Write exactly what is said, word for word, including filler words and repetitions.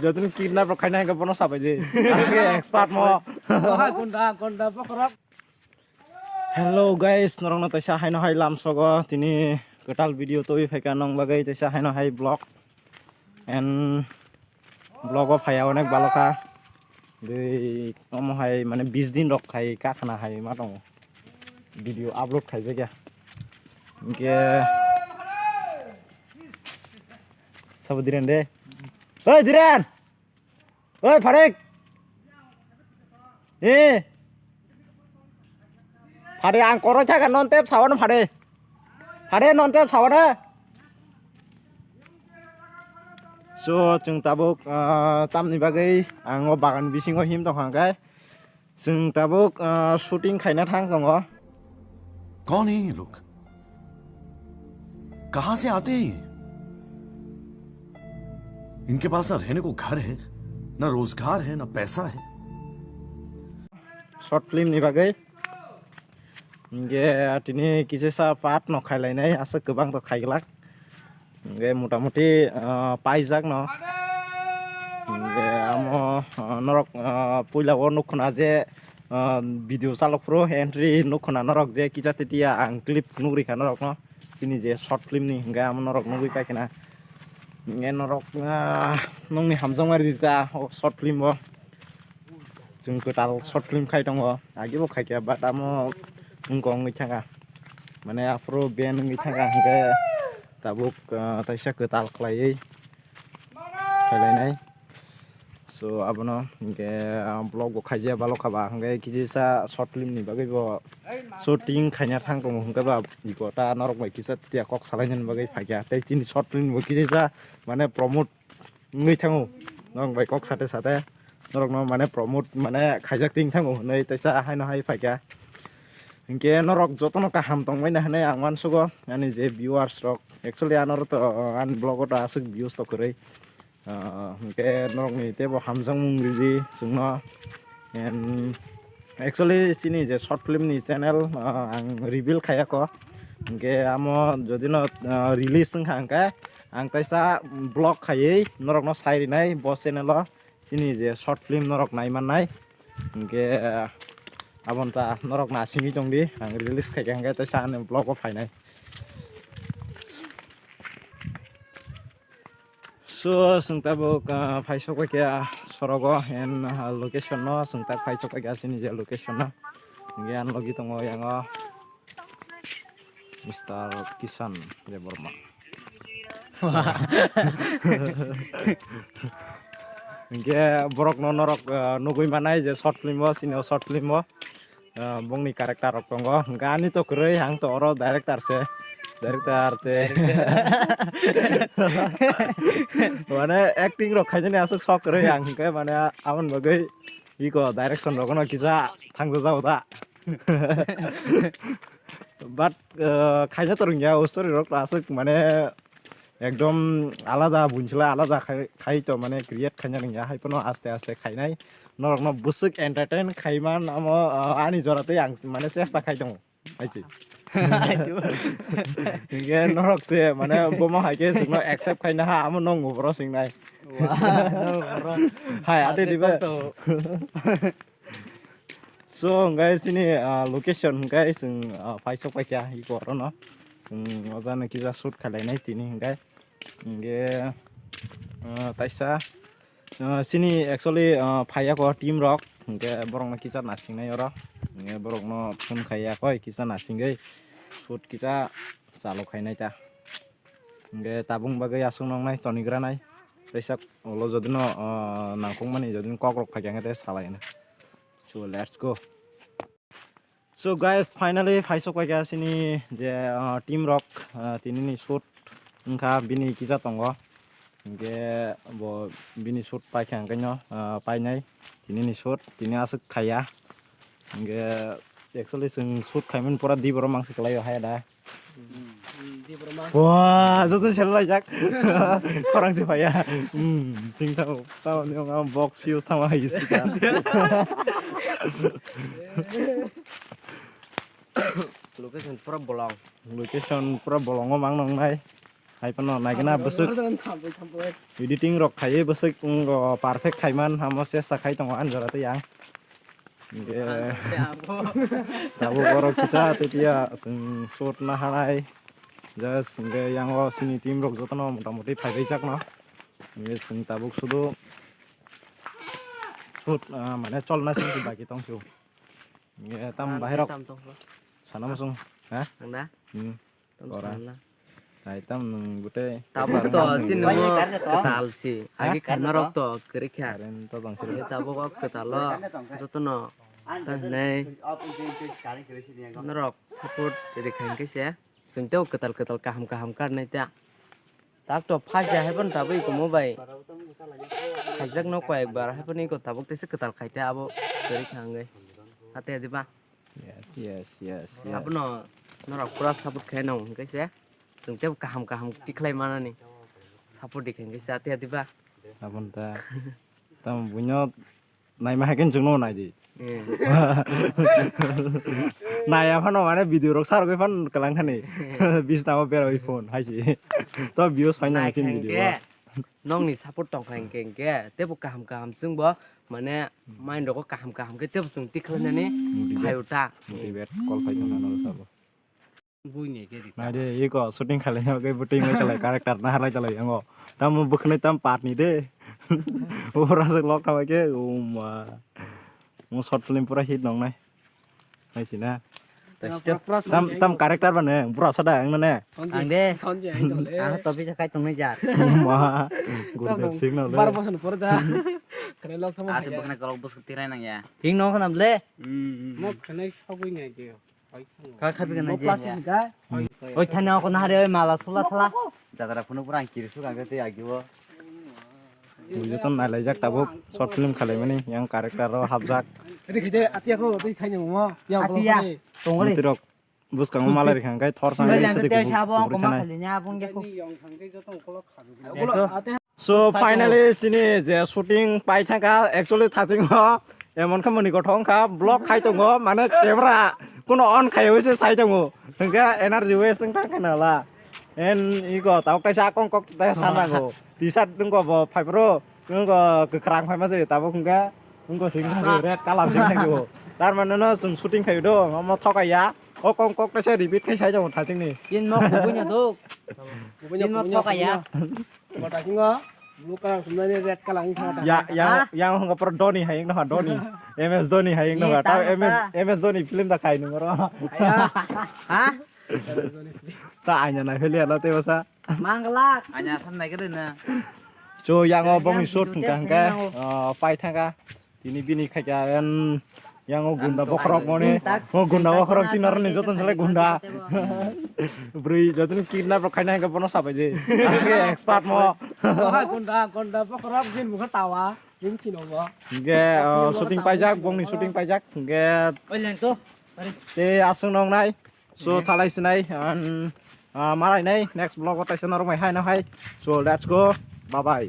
Jotoni kidnap rok khaina hingke bono sabai di. Asli expert mo. Oha gunda, gunda bokorok. Hello guys, norokno taisa haino hai lamsogo tini kwtal video twi phaikha nong bagwi taisa haino hai vlog. And vlog o phaiya onek balokha. Dui omo hai mane bis din rok khai kakhna hai ma tongo. Video upload khaijakya. Hingke sabo Diren de. Oi Diren! Oi Pharik! Eh! Phade ang koroi thaka non tep sawan phade. Phade non tep sawan ha. So chwng tabuk ah, tamni bagwi ang o bagan bisingo him tong hang khe chwng tabuk ah, shooting khaina thang tongo. कौन है ये लोग? कहां से आते हैं ये? इनके पास ना रहने को घर है, ना रोजगार है, ना पैसा है। Short film ni bagwi. Hingke tini kisisa part no khailainai, aswk kwbang to khaiglak. Hingke motamuti ah, paijak no. Hingke amo ah, norok ah, puila o nukkuna je ah, video chalok phuru entry nukkuna norok je kisa titiya ang clip nugri kha norok no. Chini je short film ni hingke amo norok nugwi paikha na. Hingke norok ah, nokni hamjakma rita o short film o. Chwng kwtal short film khai tongo, agi bo khaikha, but amo wngkha wngwi thangkha, mane aphuru ban wngwi thangkha, hwnkhe tabuk ah, taisa kwtal khlaiwi khailainai. So abono hwnkhe ah, vlog bo khaijaya balokha ba, hwnkhe kisa short film ni bagwi bo shooting khaina thang tongo, hwnkhe ba iko ta norok bai kisa tiya kok salainani bagwi phaikha, tei chini short film bo kisa mane promote wngwi thango, norok bai kok sate sate norokno mane promote mane khaijak ting thango hwnwi teisa haino hai phaikha. Hinkhe norok jotono kaham tongmani hwnwi ang uansugo ani je viewers rok, actually ano to ani vlog o to aswk views to kwrwi. Ah, hinkhe norokni teibo hamjakmung ridi chwngno. And actually chini je short film ni channel ah, ang reveal khayako, hinkhe amo jodi no ah, release wngkha hinkhe ang kaisa vlog khaiwi norokno sai rinai bo channel o chini je short film norok nai mannai, hinkhe aboni ta norok nasingwi tongdi, ang release khaikha hinkhe kaisa ani vlog o phainai. So, chwng tabuk ah, phaisok bai khe sorogo and ah, location no chwng tak phaisok bai khe chini je location no. Hinkhe ang logi tongo yango Mister Kishan Debbarma. Hinkhe borok no norok ah, nugwi manai je short film o, chini o short film o. Ah, bongni character rok tongo. Hinkhe ani to kwrwi, ang to oro director se. Director te. Mane acting rok khainani aswk sok kwrwi ang, hinkhe mane aboni bagwi iko direction rok no kisa thangsa jao da. But ah, khaina to rwngya o story rok aswk mane ekdom alada bunsla alada khai, khai to mane create khaina rwngya, hai phano aste aste khainai. Norokno bwswk entertain khaiman amo ah, ani jora tei ang mane chesta khai tongo. Hai se. Hinkhe norok se mane bomo hai khe chwngno accept khaina ha amo nong boro singnai. Hai ate diba. So hinkhe chini ah, location hinkhe chwng ah, phaisok paikha iko orono. Chwng ojano kisa shoot khailainai tini hinkhe. Hinkhe ah, taisa ah, chini actually ah, phaiya ko team rok, hinkhe borokno kisa nasingnai oro. Hinkhe borokno phone khaiya koi kisa nasingwi shoot kisa chalo khainai ta. Hinkhe tabung bagwi aswk nongnai tonigranai. Taisa ulo jodino ah, nangkukmani jodino kokrok phaikha hinkhe tei salainai. So let's go. So guys, finally phaisok paikha chini je ah, team rok ah, tinini shoot wngkha bini kisa tongo. Hinkhe bo bini shoot paikha hinkhe no ah, painai tinini shoot tini aswk khaiya. Hinkhe actually chwng shoot khaimani pura di borok mangsi kwlaio hai da. Wah, joto sel laijak. Khorang se phaiya. Hmm, sing tamo, tamo ni ang box fuse tamo hai sika. Location pura bolong. Location pura bolongo mang nongnai. Hai phano naigwna bwswk editing rok khaiwi bwswk wng o, perfect khaiman hamo chesta khai tongo ani jora tei ang. Hingke tabuk borok kisa tei phiya chwng shoot nahanai. Just hingke yang o chini team rok jotono motamoti phaibai jakno. Hingke chwng tabuk sudu shoot, ah, mane cholna simi baki tong su. Hingke tam bahai rok sana muchung, ha? Ang na? Hmm. Tam Ora. Sana. Hai tam nung bute. Tabuk to si nungo kwtal si. Ha? Agi kharna rok to kwrwi kha. Current to bangsi. Tabuk o kwtal o jotono ta hinai norok support rikha hinkhe se. Chwng tei kwtal kwtal kaham kaham karnai ta. Tak to phai se hai phano tabuk iko mo bai. Khaijak no koyek bar hai phano iko tabuk tei se kwtal khai ta abo kwrwi kha hwnwi. Hate diba? Yes, yes, yes, yes. Abono norok pura support khai nang hwnkhe se. Chwng tei kaham kaham tikhlai manani. Support di khe hwnkhe se ate ate ba. Abon ta. Tam buino naima hai khe chwngno nai di. Eh. Nai aphano mane video rok sarok phano kalang thani. Bisna o beroi phone hai si. To views phai nang chin video. Nokni support tongkha hingke hingke tebo kaham kaham chwngbo mane mind rogo kaham kaham khe tebo chwng tikhlainani Motivate. Phaio ta. Motivate call phai tongna no sabo. Buini khe di. Nai de iko shooting khalai hok ke buting mai chalai character na halai chalai ango. Tam bukhnai tam part ni de. Ora se lok thamai ke uma. Mo short film pura hit nong nai. Hai sina. Tam tam character ba ne bura sada ang ne. Ang de. Sonjay ang dole. Ang topi sa kai tong ne ja. Ma. Gurdev Singh no le. Bar bosan por da. Kare lok thama. Ate bukna kolok bus tirai nang ya. Thing no khanam le. Hmm. Mo khanai sagui ngai ke. Ka khabi kana je. Plastic ga. Oi thani ako nahare oi mala sula thala. Jadara phunu pura ang kiri su kang te agi bo. Bujo ton nai lai jak tabuk short film khalai mani yang character ro hapjak. Ri khide ati ako ri khaini mo. Ya atiya. Tongore. Tirok buskang malai rikhang kai thor sang. Sabo ang koma khali nya bung ge ko. So finally sini je shooting pai thangkha actually thathingo emon khe moni kothong kha vlog khai tongo mane camera kuno on khai oi se sai tongo hwnkhe energy waste wng thang khe nala en iko tabuk taisa kong kok taisa sanango t-shirt wngko bo phai bro wngko kwkhwrang phai ma se tabuk hwnkhe wngko sing red colour sing thangkhe bo tar mane no chwng shooting khai do omo thokai ya o kong kok taisa repeat khai sai tongo thathingni. Tin mo kubui no duk. Tin mo thokai ya. Kota singo blue colour sumnani red colour wngkha. Ya, yang yang hwnga pura Dhoni hai wngkha Dhoni. M S Dhoni hai wngkha. Ta M S M S Dhoni film da khai nung ro. Ha? Ta aina na pheli ala te basa. Manglak. Aina san nai gede na. So yang o bongni shot hwnkha hwnkhe pai thangkha. Tini bini khaika en yang o gunda bokhorok mone. O gunda bokhorok chinarni joton sale gunda. Bwrwi joton kidnap rok khaina hwnkhe bono sabai de. Asli expert mo. Gunda gunda bokhorok din mukha tawa. Din chino bo. Hwnkhe shooting paijak bongni shooting paijak hwnkhe. Te aswk nongnai. So thalai sinai an marai nai next vlog o taisa norok mai hai no hai. So let's go. Bye bye.